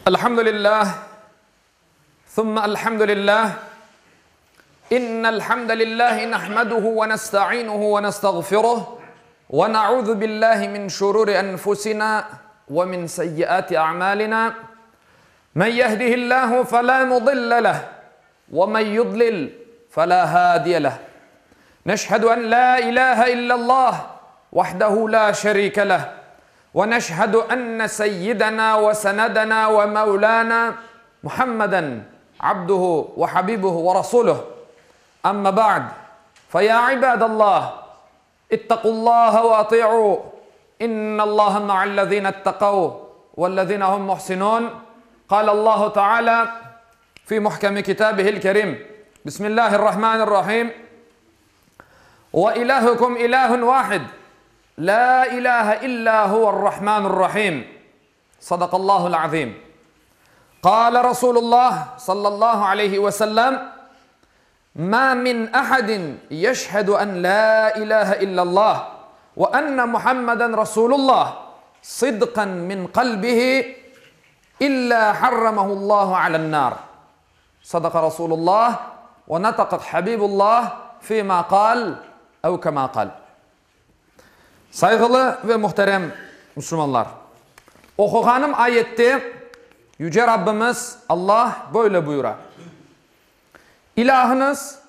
الحمد لله ثم الحمد لله إن الحمد لله نحمده ونستعينه ونستغفره ونعوذ بالله من شرور أنفسنا ومن سيئات أعمالنا من يهده الله فلا مضل له ومن يضلل فلا هادي له نشهد أن لا إله إلا الله وحده لا شريك له ونشهد أن سيدنا وسندنا ومولانا محمدا عبده وحبيبه ورسوله أما بعد فيا عباد الله اتقوا الله وأطيعوا إن الله مع الذين اتقوا والذين هم محسنون قال الله تعالى في محكم كتابه الكريم بسم الله الرحمن الرحيم وإلهكم إله واحد لا إله إلا هو الرحمن الرحيم صدق الله العظيم قال رسول الله صلى الله عليه وسلم ما من أحد يشهد أن لا إله إلا الله وأن محمدا رسول الله صدقا من قلبه إلا حرمه الله على النار صدق رسول الله ونطق حبيب الله فيما قال أو كما قال Sayğılı ve muhterem musulmanlar! Oquğanım ayette Yüce Rabbimiz Allah böyle buyura, İlâhıñız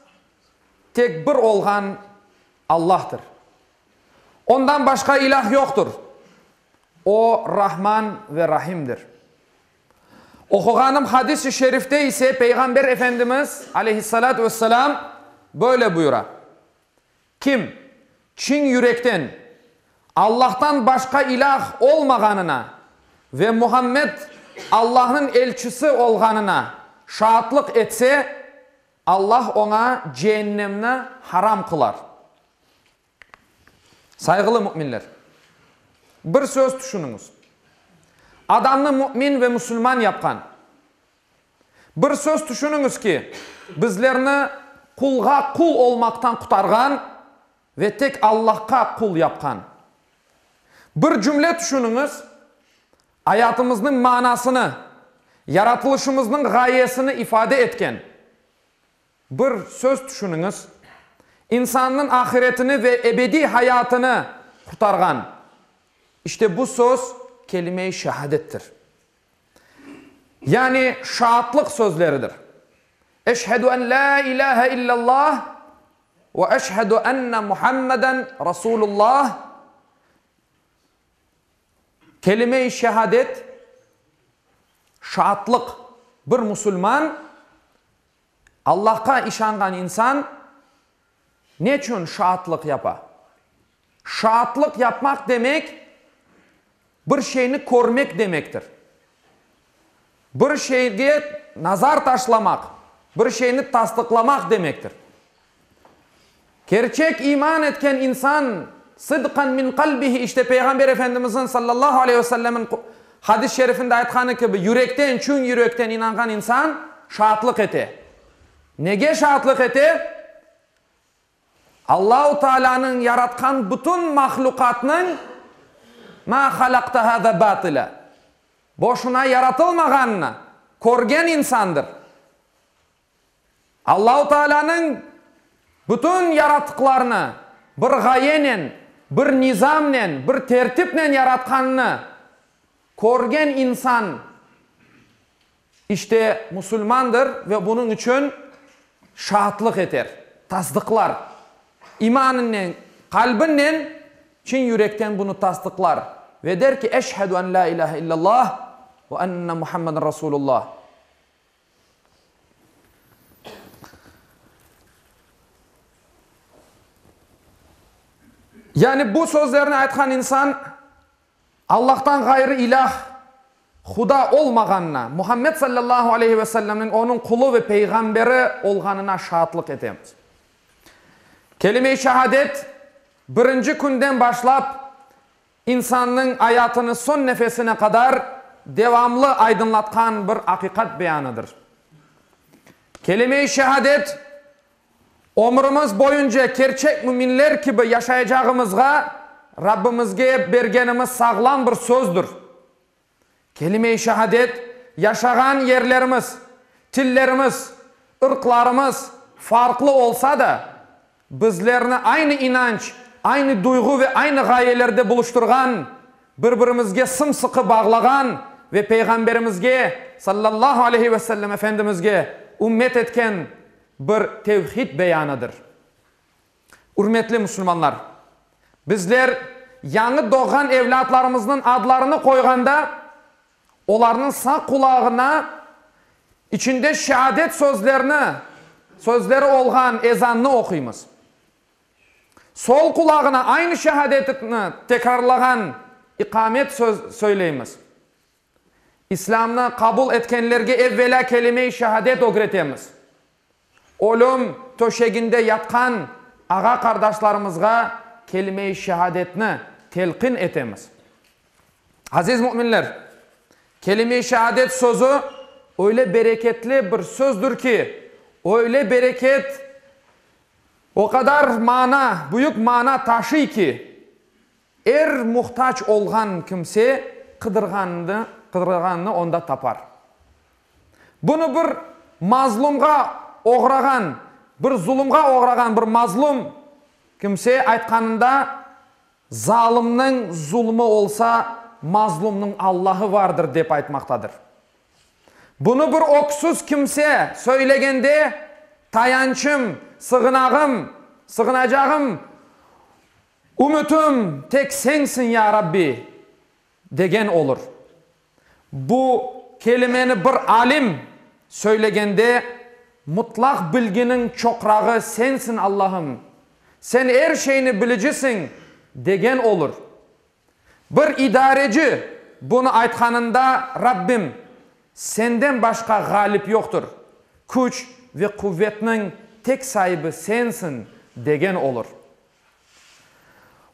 tek bir olğan Allahtır. Ondan başqa ilâh yoqtır. O, Rahman ve Rahimdir. Oquğanım hadis-i şerifte ise Peyğamber Efendimiz, aleyhissalâtu vesselâm, böyle buyura, Kim çin yürekten Allahtan başqa ilâh olmağanına ve Muhammed Allahnıñ elçisi olğanına şaatlıq etse, Allah oña ceennemni haram qılar. Sayğılı müminler! Bir söz tüşüniñiz. Adamnı mümin ve musulman yapqan. Bir söz tüşüniñiz ki, bizlerni qulğa qul olmaqtan qutarğan ve tek Allahqa qul yapqan. Bir cümle tüşüniñiz, ayatımıznıñ manasını, yaratılışımıznıñ ğayesini ifade etken. Bir söz tüşüniñiz, insannıñ ahiretini ve ebediy hayatını qurtarğan. İşte bu söz kelime-i şehadettir. Yani şaatlıq sözleridir. Eşhedü en lâ ilâhe illallah ve eşhedü enne Muhammeden Rasulullah Kelime-i şehadet, şaatlıq. Bir musulman, Allahqa işanğan insan neçün şaatlıq yapa? Şaatlıq yapmaq demek, bir şeyni körmek demektir. Bir şeyge nazar taşlamaq, bir şeyni tasdıqlamaq demektir. Kerçek iman etken insan, sıdqan min qalbihi, işte Peyğamber Efendimizniñ sallallahu aleyhi ve sellemniñ hadis-i şerifinde aytqanı kibi, yürekten, çün yürekten inanğan insan şaatlıq ete. Nege şaatlıq ete? Allahu Taalânıñ yaratqan bütün mahlüqatnıñ, Ma halaqta hâzâ bâtila, boşuna yaratılmağanını körgen insandır. Allahu Taalânıñ bütün yaratıqlarını bir ğayenen, bir nizamnen, bir tertipnen yaratqanını körgen insan, işte, musulmandır ve bunıñ içün şaatlıq eter, tasdıqlar. İmanınen, qalbinen, çin yürekten bunı tasdıqlar ve der ki, Eşhedü en lâ ilâhe illallah ve enne Muhammeden Rasulullah. Yani bu sözlerni aytqan insan Allahtan ğayrı ilâh, Huda olmağanına, Muhammed sallallahu aleyhi ve sellemniñ onıñ qulu ve peyğamberi olğanına şaatlıq etemiz. Kelime-i şehadet birinci künden başlap İnsannıñ ayatını soñ nefesine qadar devamlı aydınlatqan bir aqiqat beyanıdır. Kelime-i şehadet, ömrümiz boyunca kerçek müminler kibi yaşayacağımızğa Rabbimizge bergenimiz sağlam bir sözdür. Kelime-i şehadet, Yaşağan yerlerimiz, tillerimiz, ırqlarımız farqlı olsa da, bizlerni aynı inanç, aynı duyğu ve aynı ğayelerde buluştırğan, bir-birimizge sım-sıqı bağlağan ve Peyğamberimizge, sallallahu aleyhi ve sellem Efendimizge, ümmet etken bir tevhid beyanıdır. Ürmetli musulmanlar! Bizler yañı doğğan evlâtlarımıznıñ adlarını qoyğanda, olarnıñ sağ qulağına içinde şeadet sözlerini, sözleri olğan ezannı oquymız. Sol qulağına aynı şehadetni tekrarlağan iqamet söz söyleymiz. İslâmnı qabul etkenlerge evvelâ kelime-i şehadet ögretemiz. Ölüm töşeginde yatqan ağa-qardaşlarımızğa kelime-i şehadetni telqin etemiz. Aziz müminler, kelime-i şehadet sözü öyle bereketli bir sözdür ki, öyle bereket, o qadar mana, büyük mana taşıy ki, Er muhtac olğan kimse qıdırğanını, qıdırğanını onda tapar. Bunı bir mazlumğa oğrağan, bir zulumğa oğrağan bir mazlum kimse aytqanında, Zalımnıñ zulumı olsa, mazlumnıñ Allahı vardır, dep aytmaqtadır. Bunı bir öksüz kimse söylegende, Tayançım, sığınağım, sığınacağım, Ümütim tek Sensiñ, ya Rabbi, degen olur. Bu kelimeni bir alim söylegende, Mutlaq bilginiñ çoqrağı Sensiñ, Allahım, Sen er şeyni bilicisiñ, degen olur. Bir idareci bunı aytqanında, Rabbim, Senden başqa ğalip yoqtır, küç ve quvetniñ tek saibi Sensiñ, degen olur.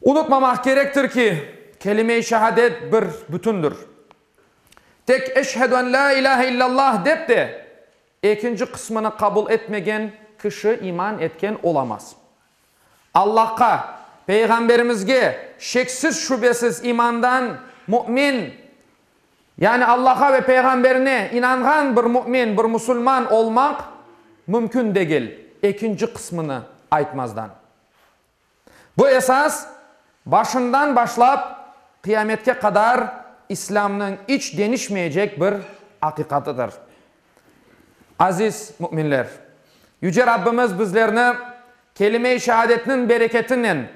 Unutmamaq kerektir ki, kelime-i şehadet bir bütündir. Tek Eşhedü en lâ ilâhe illallah dep de, ekinci qısmını qabul etmegen kişi iman etken olamaz. Allahqa, Peyğamberimizge şeksiz-şübesiz imandan mümin, yani Allahqa ve Peyğamberine inanğan bir mümin, bir musulman olmaq mümkün degil, ekinci qısmını aytmazdan. Bu esas, başından başlap qıyametke qadar İslâmnıñ iç deñişmeycek bir aqiqatıdır. Aziz müminler! Yüce Rabbimiz bizlerni kelime-i şehadetniñ bereketinen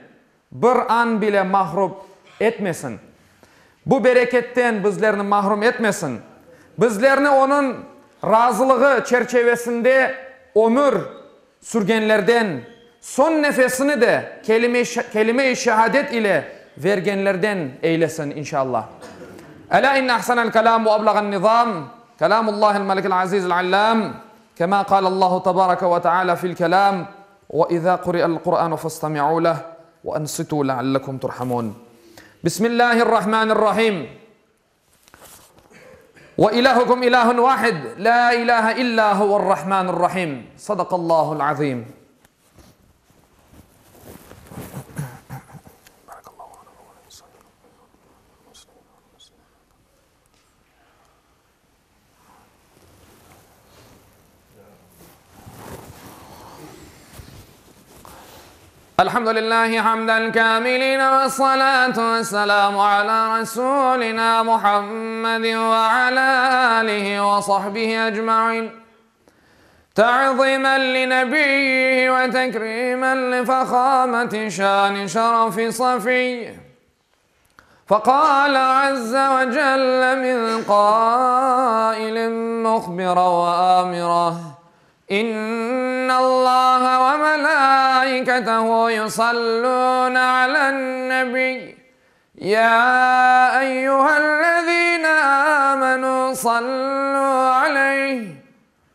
bir an bile mahrum etmesin. Bu bereketten bizlerni mahrum etmesin. Bizlerni Onıñ razılığı çerçevesinde ömür sürgenlerden, soñ nefesini de kelime-i şehadet ile vergenlerden eylesin, inşallah. Elâ inne ahsenel kelâm ve eblağen nizâm, kelâmullâhil melikil azîzil allâm, kemâ kâlellâhu tebâreke ve teâlâ fil kelâm, Ve izâ kuri'el Kur'ânu festemi'û leh ve ansitû leallekum turhamûn. Bismillâhirrahmânirrahîm. Ve ilâhukum ilâhun vâhid, lâ ilâhe illâ huve'r-rahmânur-rahîm. Sadakallâhu'l azîm. Elhamdülillahi hamden kâmilin ve salatu ve selamu ala Resulina Muhammedin ve ala alihi ve sahbihi ecmain. Ta'zimen li nebiyyihi ve tekrimen li fehameti şani şerefi safiyyi. فقال عز وجل من قائل مخبرا وآمرا إن الله وملائكته يصلون على النبي يا أيها الذين آمنوا صلوا عليه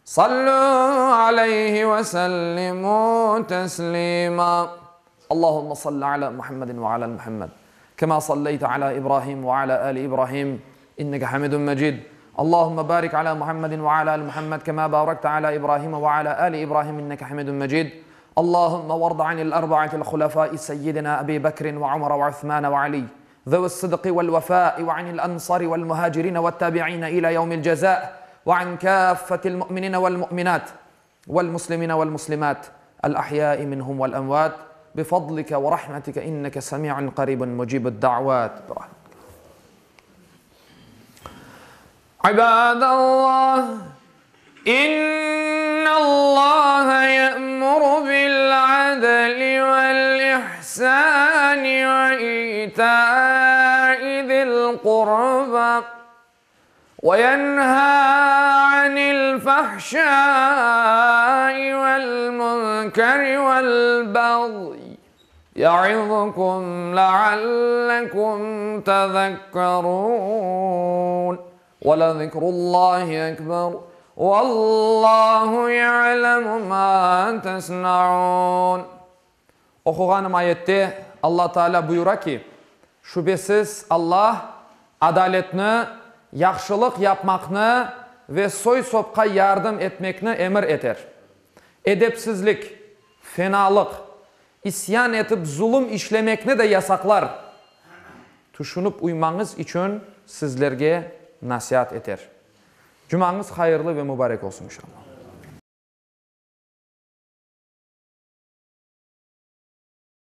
صلوا عليه وسلموا تسليما اللهم صل على محمد وعلى محمد كما صليت على إبراهيم وعلى آل إبراهيم إنك حميد مجيد اللهم بارك على محمد وعلى آل محمد كما باركت على إبراهيم وعلى آل إبراهيم إنك حميد مجيد اللهم وارض عن الأربعة الخلفاء سيدنا أبي بكر وعمر وعثمان وعلي ذوي الصدق والوفاء وعن الأنصار والمهاجرين والتابعين إلى يوم الجزاء. وعن كافة المؤمنين والمؤمنات والمسلمين والمسلمات الأحياء منهم والأموات بفضلك ورحمتك إنك سميع قريب مجيب الدعوات برحمتك عباد الله إن الله يأمر بالعدل والإحسان وإيتاء ذي القربى وينهى عن الفحشاء والمنكر والبغي يعظكم لعلكم تذكرون ولذكر الله أكبر والله يعلم ما تصنعون Oquğanım ayette Alla Taalâ buyura ki, Şübesiz, Alla adaletni, yahşılıq yapmaqnı ve soy-sopqa yardım etmekni emir eter. Edepsizlik, fenalıq, isyan etip zulum işlemekni de yasaqlar. Tüşünip uymañız içün sizlerge nasiat eter. Cumañız hayırlı ve mubarek olsun, inşallah.